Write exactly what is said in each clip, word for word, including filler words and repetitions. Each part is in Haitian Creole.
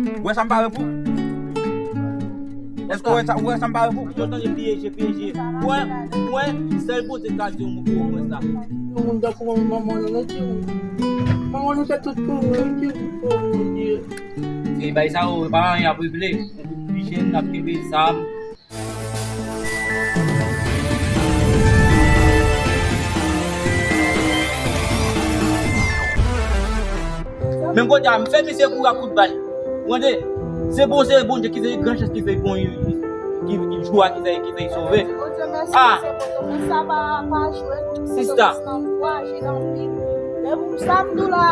Ou wè sa m pare pou? Èske ou wè sa, ou wè sa m pare pou? Yo tande piyeje, piyeje. Ou wè, ou wè, sèl Bondye ka di yon mo pou ou wè sa. Yon moun tankou mwen, manman nou, nou di ou. Manman nou se tout pou nou, nou di ou, oh, Bondye. E bay sa yo, pa anyen ap regle. Nou tout pi jèn, n ap kenbe zam. Menm kote a, m fè misye kouri ak kout bal. Ou tande? Se bon, se Bondye ki se gran chans ki fè bon, ki, ki, ki jou a ki fè, ki fè sove. Bondye mèsi, ah, se bon, men sa pa, pa jwe, non. Sista. Nan ankouraje l anpil. Men pou sa m di w la,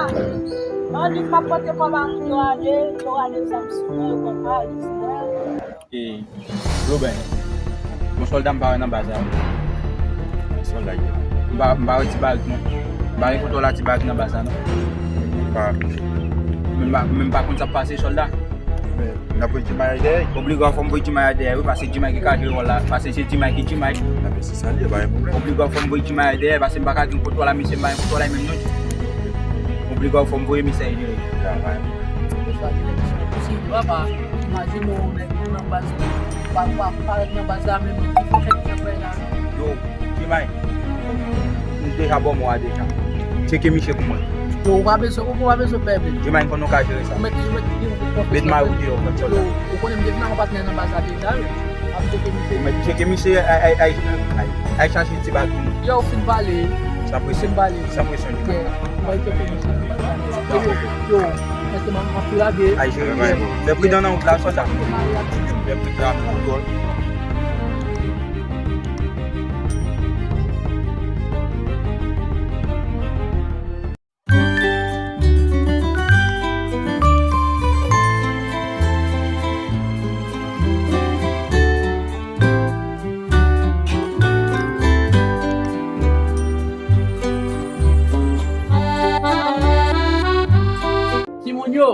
annik m ap pote kòb a moun yo ale, yo rale zam sou mwen, yo pran valiz mwen. E, Loben, yon sòlda m pa wè nan baz la. Sòlda ki la? M pa, m pa wè Ti Barik non. M pa gen foto la Ti Barik nan baz la non. Pa. Men m pa, men m pa konn sa k pase sòlda. Men, n ap voye Jimay dèyè. Obliga fò m voye Jimay dèyè, wi, paske Jimay ki ka jwe wòl la. Paske se Jimay ki Jimay. A, men se sa l ye, pa gen pwoblèm. Obliga fò m voye Jimay dèyè, paske m pa ka gen foto la, mesye, m pa gen foto la menm non. Obliga fò m voye mesye jere. Ya, pa gen pwoblèm. Papa, imajine w nèg nan baz, pa, pa, parèt nan baz la, men ki fò fè fè la. Yo, Jimay, m deja ba w mo a deja. Tcheke misye pou mwen. Yo, ou pa bezwen, ou pa bezwen pè, men. Jimay, m konnen w ka jere sa. Ou mèt, ou mèt, ou mèt mari w deyò, kòm sòlda. Yo, ou konnen m te vin ak yon patnè nan baz la deja, men. Ap tcheke misye. Ou mèt tcheke misye, ay, ay, ay, ay, ay chache ti bag pou mwen. Yo, ou fin pale. San presyon. Ou fin pale. San presyon. Yeah. Mwen te fè misye. Yo, yo, mèt mwen ap lage. Ay, jere misye. Fè pridan nan wout la, sòlda. Fè pridan nan wout la. Timoun yo.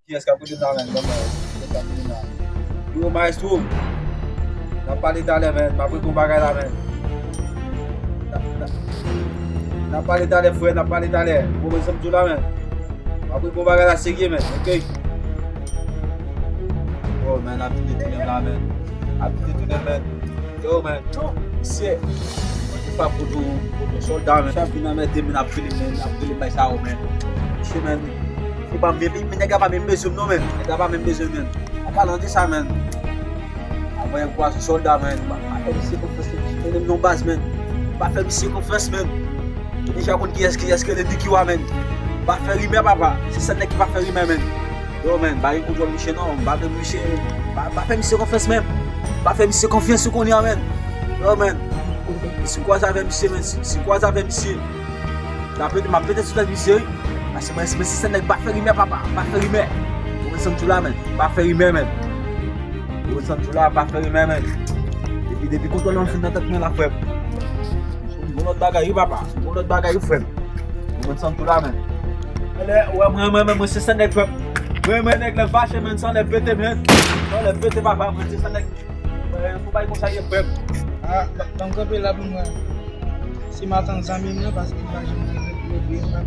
Kiyès k ap rete la menm? Ban mwen, kiyès k ap rete la? Yo, maestro, n ap pale talè, men, m ap regle yon bagay la, men. N ap, n ap, n ap pale talè, frè, n ap pale talè. Bon, men, sa m di w la, men. M ap regle yon bagay la serye, men, ok? Oh, men, ap kite tounen la, men. Ap kite tounen, men. Yo, men, misye, mwen te pa poto, poto sòlda, men. Chak vin anmède, men, ap rele, men, ap rele bay sa yo, men. Misye, men, se pa menm, men nèg la pa menm bezwen m non, men. Nèg la pa menm bezwen m, men. An palan de sa, men, anvan yon pwason sòlda, men, pa, pa fè misye konfyans, men. Misye menm non baz, men. Pa fè misye konfyans, men. Ou deja konn kiyès, kiyès ki rele Nicky wa, men. Pa fè rimè, papa. Se sèl nèg ki pa fè rimè, men. Yo, men, pa gen kontwòl misye non, m pa vle misye, pa, pa fè misye konfyans menm. Pa fè misye konfyans ou konnen an, men. Yo, men. Si w kwaze avè misye, men, si, si w kwaze avè misye, m ap pete, m ap pete sou tèt misye, wi. Paske mwen, mwen se sèl nèg pa fè rimè, papa, pa fè rimè. Ou konprann sa m di w la, men, pa fè rimè, men. Ou konprann sa m di w la, pa fè rimè, men. Depi, depi kontwòl lan fin nan tèt mwen la, frè m. Yon lòt bagay, wi, papa. Yon lòt bagay, wi, frè m. Ou konprann sa m di w la, men. Lè, wè, mwen, mwen, mwen, mwen se sèl nèg, frè m. Mwen, mwen, nèg lè fache, men, san lè pete, men. San lè pete, papa, mwen se sèl nèg. Mwen, pou bay konsa ye, frè m. Ah, ban, ban m kanpe la pou mwen. Si m ap tann zanmi m nan, paske m pa janm gen lòt lòt.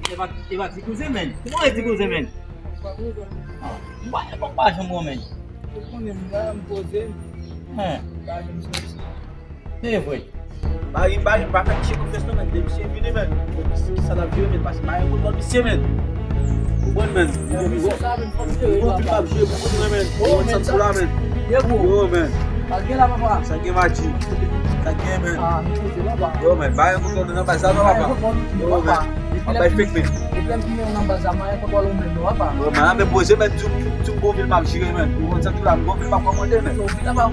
E pa, e pa ti kouzen, men. Kouman e ti kouzen, men? Ah, m pa, m pa janm wè, men. Ou konnen m la, m poze m. Hen. M pa janm soti. Se vre. Bari, bari, pa fè misye konfyans non, men. Depi misye vini, men. Kisa l ap jere, men? Paske pa gen kontwòl misye, men. Ou konprann, men? Misye sa, men, fò m jere, papa. Gon vil m ap jere pou moun mwen, men. Ou konprann sa m di w la, men. Ye, bro. Yo, men. Sa gen la, papa? Sa gen, Mati? Sa gen, men? Ah, nou poze, papa. Yo, men, pa gen kontwòl nan baz la non, papa. Yo, men. Ap bay fake, men. Depi lè m vini nan baz la, m pa gen kontwòl ou menm non, papa. Yo, men, a, men poze, men, di m, di m gon vil m ap jere, men. Ou konprann sa m di w la, m gon vil m ap kòmande, men. Yo, vil la pa.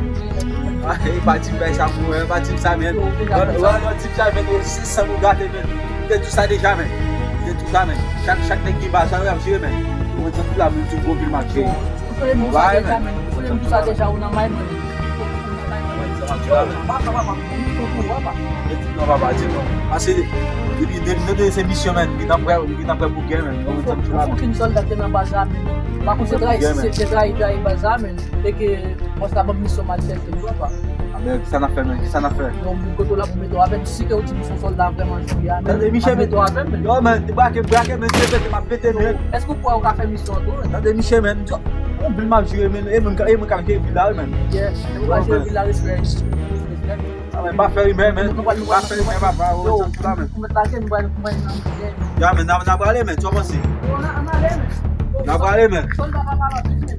Ah, e pa di m bagay sa, bro, e pa di m sa, men. Yo, vil la. Yo, yo, di m sa, men, e se san nou gate, men. M te di w sa deja, men. M te di w sa, men. Chak, chak nèg gen baz la, yo ap jere, men. Ou konprann sa m di w la, men, di m gon vil m ap jere. Ou konnen m di w sa deja, men. Ou konnen m di w sa deja, ou nan may mwen. Ou nan may mwen. Ou nan may mwen. Papa, papa, papa, papa. Di non, papa, di non. Paske depi, depi nou te se misyon, men, m gentan prè, m gentan prè pou gè, men. Ou konprann sa m di w la, men. Fòk yon sòlda te nan baz la, men. Pa konn se trayi, se, se trayi, trayi baz la, men. E ke bòs la ban m misyon m al chèche l, papa. A, men, kisa n ap fè, men? Kisa n ap fè? Donk, kote w la pou mete w avè m, si ke w di m se yon sòlda vrèman jan w ye a, men. Tande, Michel, m ap mete w avè m, men. Yo, men, brake, brake, men, se pete, m ap pete, men. Èske w kwè w ka fè misyon an tou, men? Tande, Michel, men, m di w, yon vil m ap jere, men, e mwen, e mwen k ap jere vil la, wi, men. Yeah, e mwen k ap jere vil la, respè, respè. A, men, pa fè rimè, men. Pa fè rimè, papa, ou konprann sa m di w la, men. Yo, men, n ap, n ap prale, men, sa w panse? Yo, n ap ale, men. N ap prale, men. Sòlda pa pale anpil, men.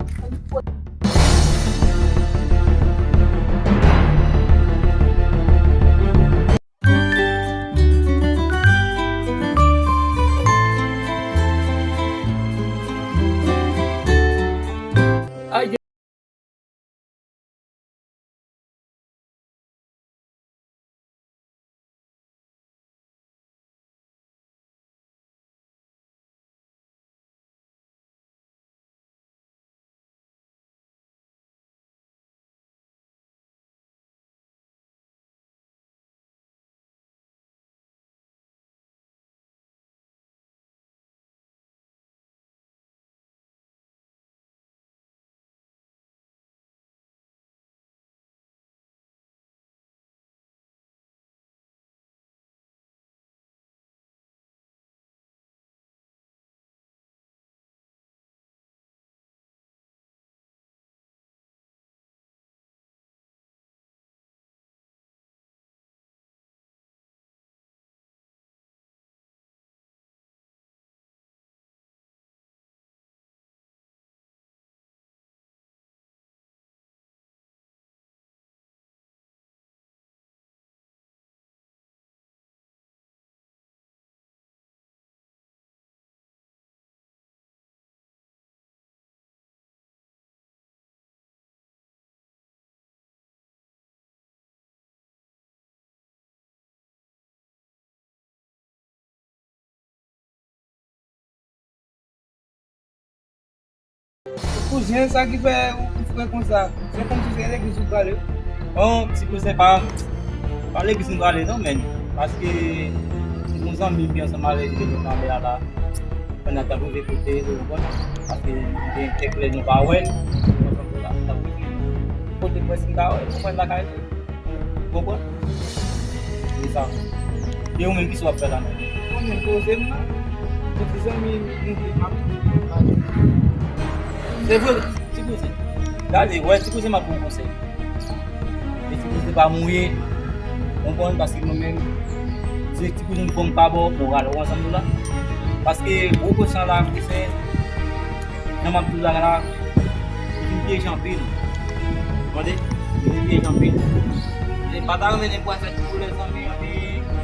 Kouzen, sa ki fè ou, ou fre konsa? Se kòmsi se legliz ou prale? Bon, ti kouzen pa, pa legliz m prale non, men. Paske se yon zanmi m ki ansanm avèk li nan kanpe a la. Pandan k ap rive kote, ou konprann? Paske gen kèk lè nou pa wè. Kote prèske m ta wè, ou konprann lakay li. Konprann? Se sa. E ou menm, kisa w ap fè la menm? Mwen menm, poze m nan. Yon ti zanmi m, m di m ap pale. Se vre, ti kouzen. Gade, wè, ti kouzen, m ap ba w konsèy. E ti kouzen pa mouye. Konprann? Paske mwen menm, se ti kouzen m fò m pa ba w moral, ou ansanm nou la. Paske gwo kòchon la, kouzen, jan m ap di w la la, li vin pyeje anpil. Tande? Li vin pyeje anpil. E pa ta renmen nèg pral fè ti koulè zanmi, anpi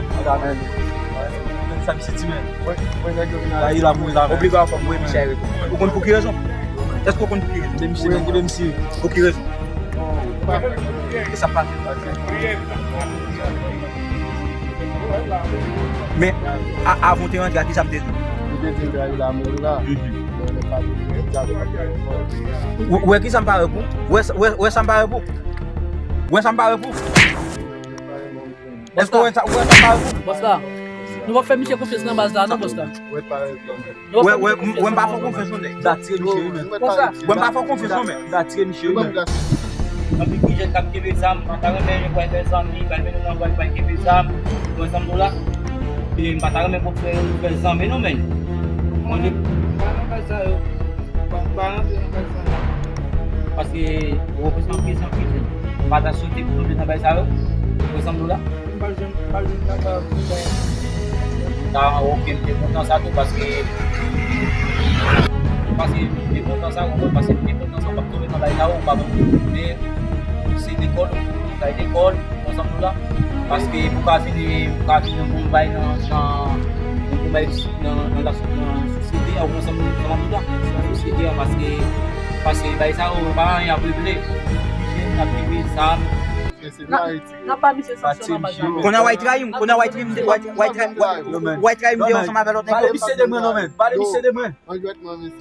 la pou la, men. Sa misye di, men. Mwen, mwen, nèg yo vin la, la, li la, mwen la, men. Obliga w fè mwen, misye arete. Ou konn pou ki rezon? Èske ou konn pou ki rezon? Men misye, men, men misye. Pou ki rezon? E sa pa fè. Men, a, avan w te rantre a, kisa m te di? Li te di l la, li la, mwen la. Mhm. Ou, ou wè kisa m pare pou? Ou wè, ou wè, ou wè sa m pare pou? Ou wè sa m pare pou? Èske ou wè sa, ou wè sa m pare pou? Bòs la, nou p ap fè misye konfyans nan baz la, non, bòs la. Wè, wè, m, wè, m pa fè w konfyans non, nèg. M ta tire misye wi, men. Bòs la. Wè, m pa fè w konfyans non, men. M ta tire misye wi, men. Anpil ti jèn k ap kenbe zam, m pa ta renmen yo pral fè zanmi, pral mennen nan pral, pral kenbe zam, ou konprann sa m di w la? E m pa ta renmen pou fè, fè zanmi non, men. Mwen, pa nan bagay sa yo. Pa, pa rantre nan bagay sa yo. Paske ou reprezante anpil zanmi, men. M pa ta swete pou nou nan bagay sa yo, ou konprann sa m di w la? M pa janm, m pa janm kapab fè. Sa, ok, m te kontan sa tou, paske, paske m te kontan sa, ou konprann, paske m te kontan sa, w ap tonbe nan bagay sa, ou pa bon. Men, se lekòl, ou konprann, sa e lekòl, ou konprann sa m di w la. Paske pou ka vini, pou ka vini yon bon bagay nan, nan, yon bon bagay nan, nan la, nan sosyete a, ou konprann sa m di w la, nan sosyete a, paske, paske bagay sa, ou pa anyen ap regle. Jèn ap kenbe zam. N ap, n ap ba misye sanksyon nan baz la. Kounye a w al trayi m, kounye a w al trayi m, w al trayi m, w al trayi m deyò ansanm avèk lòt nèg yo. Pale misye de mwen non, men. Pale misye de mwen.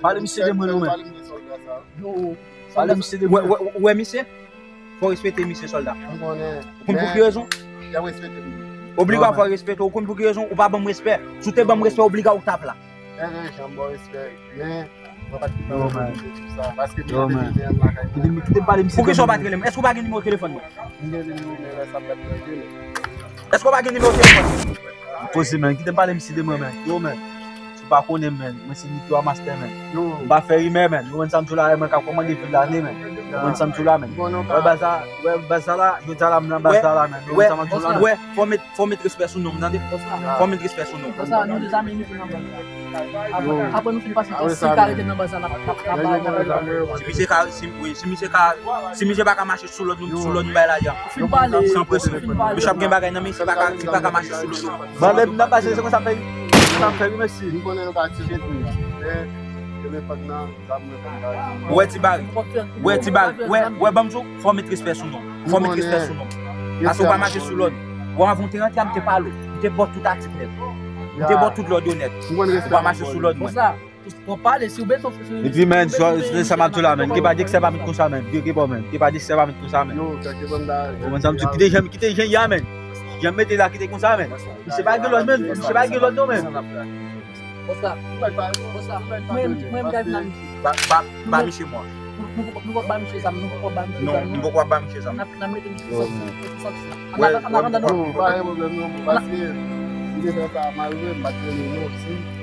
Pale misye de mwen non, men. Pale misye de mwen non, men. Pale misye de mwen. Ou wè misye? Fò w respekte misye sòlda. Ou konn pou ki rezon? Obliga fò w respekte, ou konn pou ki rezon? Ou pa ban m respè. Si w te ban m respè, obliga ou t ap la. Mwen menm, jan m ba w respè, men mwen pa t gen tan pou m di sa, paske mwen te vin lakay mwen. Kite m pale misye. Poukisa w pa t rele m? Èske w pa gen nimewo telefòn mwen? M gen nimewo, men lè sa m pa t rele. Èske w pa gen nimewo telefòn mwen? Poze, men. Kite m pale misye de mwen, men. Yo, men. Si w pa konnen m, men. Mwen se Nick Dwa Master, men. M pa fè rimè, men. Ou konn sa m di w la, mwen ka kòmande vil la, men. Ou konn sa m di w la, men. Wè baz la, wè baz la, jodi a la, m nan baz la, men. Ou konn sa m di w la, men. Wè, fò met Fò w met respè sou non m, tande? Fò w met respè sou non m. Konsa, nou dezame misye nan baz la. Apre, apre nou fin pase, si l ka rete nan baz la, n ap, n ap, n ap ba l. Si misye ka, si, wi, si misye ka, si misye pa ka mache sou lòd nou, sou lòd nou bay la, ya. Fin pale. San presyon. Misye ap gen bagay nan men, si pa ka, si pa ka mache sou lòd nou. Ban lè m nan pase, se konsa m fè, konsa m fè wi, mèsi. M konnen nou ka tire tou. Men, telefòn nan. Ou wè Ti Bari? Ou wè Ti Bari? Ou wè, ou wè, ban m di w, fò w met respè sou non. Fò w met respè sou non. Paske ou pa mache sou lòd. Bon, avan w te rantre a, m te pale w. M te ba w tout atik nèt. M te ba w tout lòd yo nèt. Ou pa mache sou lòd mwen. Konsa, ou pale, si w bezwen, si w bezwen. Epi, men, sa, sa, sa m ap di w la, men. Ki pa di ki sa pa met konsa, men. Ki, ki bon, men. Ki pa di ki sa pa met konsa, men. Ou konn sa m di w, kite jan, kite jan y a, men. Jan m mete la, kite konsa, men. Misye pa gen lòd, men. Misye pa gen lòd, non, men. Konsa, konsa, mwen, mwen, m ka vin a misye. Ba, ba, ba misye mwa. Nou, nou, nou poko ba misye zam, nou poko ba misye zam. Non, nou poko ba misye zam. N ap, n ap mete misye sou sanksyon. An atandan, non, pa gen pwoblèm non, paske m te fè sa malgre m pa t rele non, si.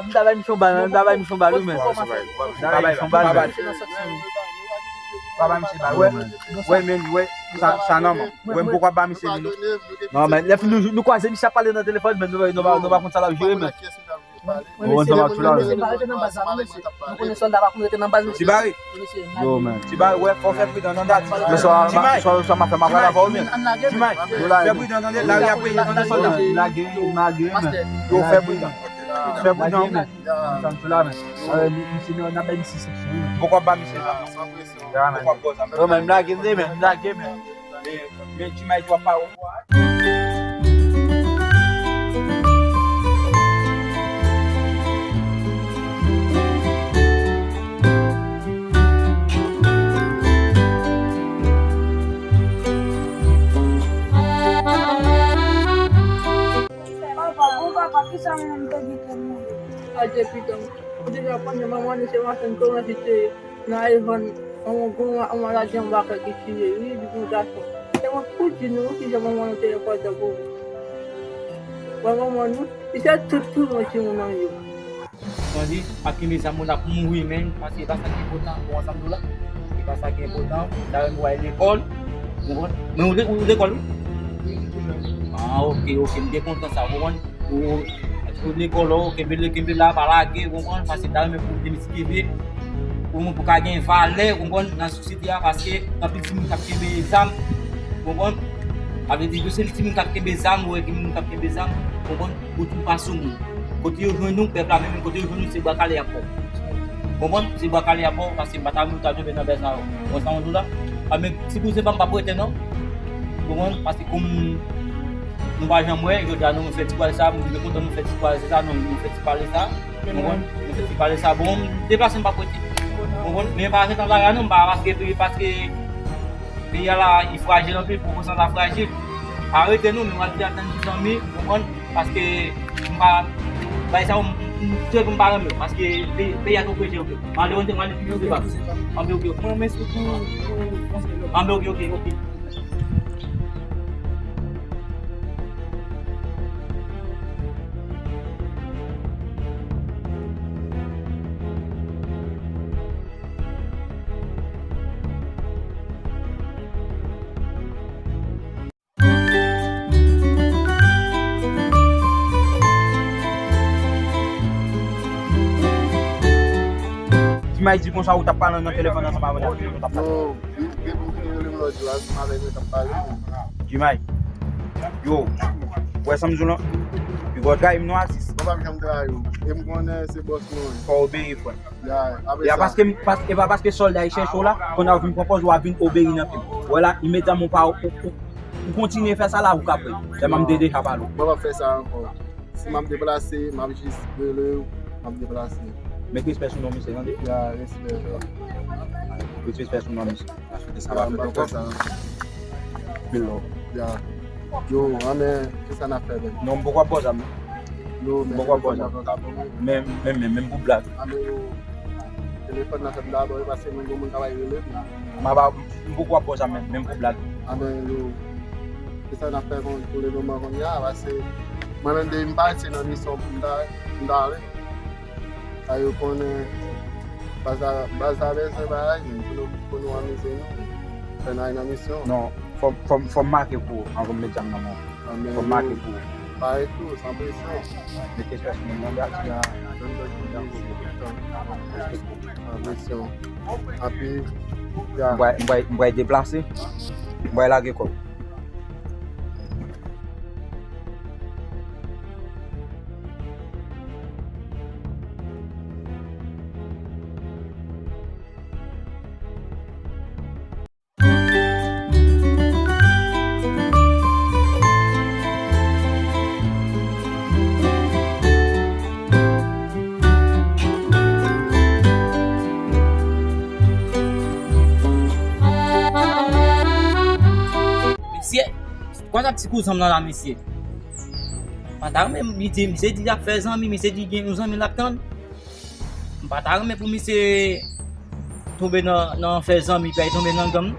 ta, m ta bay misye yon bal, m ta bay misye yon bal, wi, men. M ta bay misye yon bal, men. Pa bay misye bal, wè. Wè, men, wè, sa, sa nòmal. Wè, m poko ap ba misye li, non. Non, men, lè fini, nou, nou kwaze, misye ap pale nan telefòn, men nou, nou, nou pa konn sa l ap jere, men. Ou konn sa m ap di la, men. Misye pa rete nan baz la, non, mesye. Nou konnen sòlda pa konn rete nan baz, mesye. Ti Bare. Yo, men. Ti Bare, wè, fò w fè pridan, tande. Ti May. Swa, swa m ap fè, m ap pale avè w, men. Ti May, fè pridan, tande. Lari ap peye, tande, sòlda. Lage, lage, men. Yo, fè pridan. Fè pridan, men. Tann sou la, men. Misye, n ap bay misye seksyon, men. Poko ap ba misye zam, non. Poko ap ba w zam. Yo, men, m lage, men, m lage, men. Men, men, Ti May, w ap pa wè. Papa, bon papa, kisa mwen menm te di ke m vle? Adye, pitit. Ou deja konnen manman nou se machann koran ki te nan Evan, yon gwo maladi anba kè ki tiye, wi, li gon gason. Se mwen pou di nou kijan manman nou te enpòtan pou ou. Wè manman nou, li se tout, tout yon timoun an yo. Kondi, ap kenbe zam moun ap mouri, men, paske e pa sa ki enpòtan, bon, ansanm nou la. E pa sa ki enpòtan, dayè nou al lekòl, ou konprann? Men ou le-, ou lekòl, wi? Ah, ok, ok, m byen kontan sa, ou konprann? Ou, ou lekòl, ou kenbe, kenbe la, pa lage, ou konprann? Paske ta renmen pou w demistifye, pou, pou ka gen valè, ou konprann, nan sosyete a, paske anpil timoun k ap kenbe zam, ou konprann? Sa vle di, yo se timoun k ap kenbe zam, ou wè gen moun k ap kenbe zam, ou konprann? Ou tou pa sou moun. Kote yo jwenn ou, pèp la menm, kote yo jwenn ou, se bwa kale y ap ba w. Konprann? Se bwa kale y ap ba w, paske m pa ta renmen w ta tonbe nan bèz la, ou konn sa m di w la? A, men ti kouzen pa m p ap rete, non. Konprann? Paske kòm nou pa janm wè, jodi a nou, nou fè ti pwal sa, mwen byen kontan nou fè ti pwal sa, nou, nou fè ti pale sa. Konprann? Nou fè ti pale sa, bon, m deplase m p ap rete. Konprann? Men pa gentan lage non, m pa paske, paske peyi a la, li frajil anpil, pwopoz lan la frajil. Pa rete non, men m ap di atann ti zanmi, konprann? Paske m pa, bay sa, m, m, m, trè pou m pa renmen, paske peyi, peyi a twò frajil anpil. M ale, m ale, m ale, m ale, m ale. Anpil, ok, ok. Mwen, mèsi pou, pou konsèy yo. Anpil, ok, ok, ok. Ti May di konsa ou t ap pale nan telefòn ansanm avè l. Non, li, li, li rele m lòt jou a, ansanm avè l, mwen t ap pale. Ti May. Yo, ou wè sa m di w lan? Pi gwo trayi m non, Asis. Mwen p ap janm trayi w. E m konnen se bòs mwen. Fò w obeyi, frè. Ya, apre sa. E pa paske, pas-, e pa paske sòlda yo chèche w la, kounye a w vin pran pòz ou ap vin obeyi nan pye m. Wè la, imedyatman ou pa, ou, ou, ou kontinye fè sa la, ou ka pran. Lè m ap deja pale w. Mwen p ap fè sa ankò. Si m ap deplase, m ap jis rele w, m ap deplase. Met respè sou non misye, tande? Ya, respè. Met respè sou non misye. Paske sa va fèt ankò. Pil love. Ya. Yo, anben, kisa n ap fè menm? Non, m poko ap ba w zam non. Yo, men telefòn nan poko ap ban mwen. Men, men, men, men pou blag. Anben yo, telefòn nan fè m dabò, e paske mwen gen moun k ap rele m. M ap, m poko ap ba w zam menm, menm pou blag. Anben yo, kisa n ap fè kon, pou le moman kounye a, paske mwen menm depi m pati nan misyon pou m ta, pou m ta ale. Sa yo konnen baz la, baz la bezwen bagay, men pou nou, pou nou anmize nou, fè n al nan misyon. Non, fò, fò, fò m make kou anvan m met zam nan men w. Fò m make kou. Parèy tou, san presyon. Mete chèch moun nan gad. Ya, donn lòt moun nan kou. San presyon. Anpi, ya. M pral, m pral, m pral deplase. M pral lage kò. Kwa sa ti kouzan m nan la, mesye? M pa ta renmen, li di, misye di l ap fè zanmi, misye di gen yon zanmi l ap tann. M pa ta renmen pou misye tonbe nan, nan fè zanmi, pa tonbe nan gang.